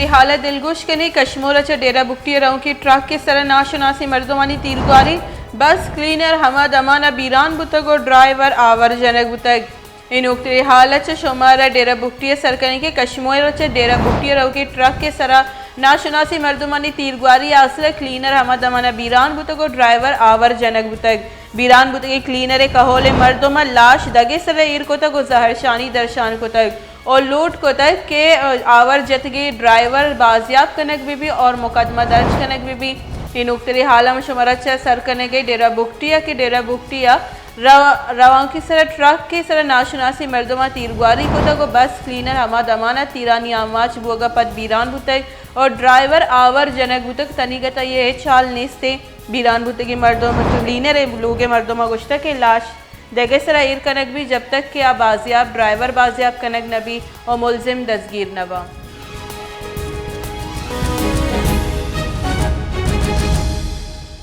حال ءَ دلگوش کنیں، کشمور ءَ چہ ڈیرہ بگٹی ءَ روکیں ٹرک ءِ سر ءَ ناشناسیں مردمانی تیرگواری، بس کلینر ہما دمان ءَ بیران بوتگ ءُ ڈرائیور آور جنگ بوتگ۔ اے نوکتریں حال ءَ چہ شمارا ڈیرہ بگٹی ءَ سر کنیں کہ کشمور ءَ چہ ڈیرہ بگٹی ءَ روکیں ٹرک ءِ سر ءَ ناشناسیں مردمانی تیرگواری ءِ آسر ءَ کلینر ہما دمان ءَ بیران بوتگ ءُ ڈرائیور آور جنگ بوتگ۔ بیران بوتگیں کلینر ءِ کہول ءِ مردماں لاش دگ ءِ سر ءَ ایر کتگ ءُ زہرشانی درشان کتگ ءُ لوٹ کتگ کہ آور جتگیں ڈرائیور بازیاب کنگ بہ بی اور مقدمہ درج کنگ بہ بی۔ اے نوکتریں حال ءَ شمارا چہ سر کنگ ءَ ڈیرہ بگٹی ءَ کہ ڈیرہ بگٹی ءَ رو-، روانکی سر ءَ ٹرک ءِ سر ءَ ناشناسیں مردماں تیرگواری کتگ ءُ بس کلینر ہما دمان ءَ تیرانی آماچ بوگ ءَ پد بیران بوتگ اور ڈرائیور آور جنگ بوتگ۔ تنیگت ءَ اے ہچ حال نیست ایں۔ بیران بوتگیں مردم، کلینر ءِ لوگ ءِ مردماں گوشتگ کہ لاش دگ ءِ سر ءَ ایر کنگ بی، جب تک کہ آ بازیاب، ڈرائیور بازیاب کنگ نہ بی ءُ ملزم دزگیر نہ باں۔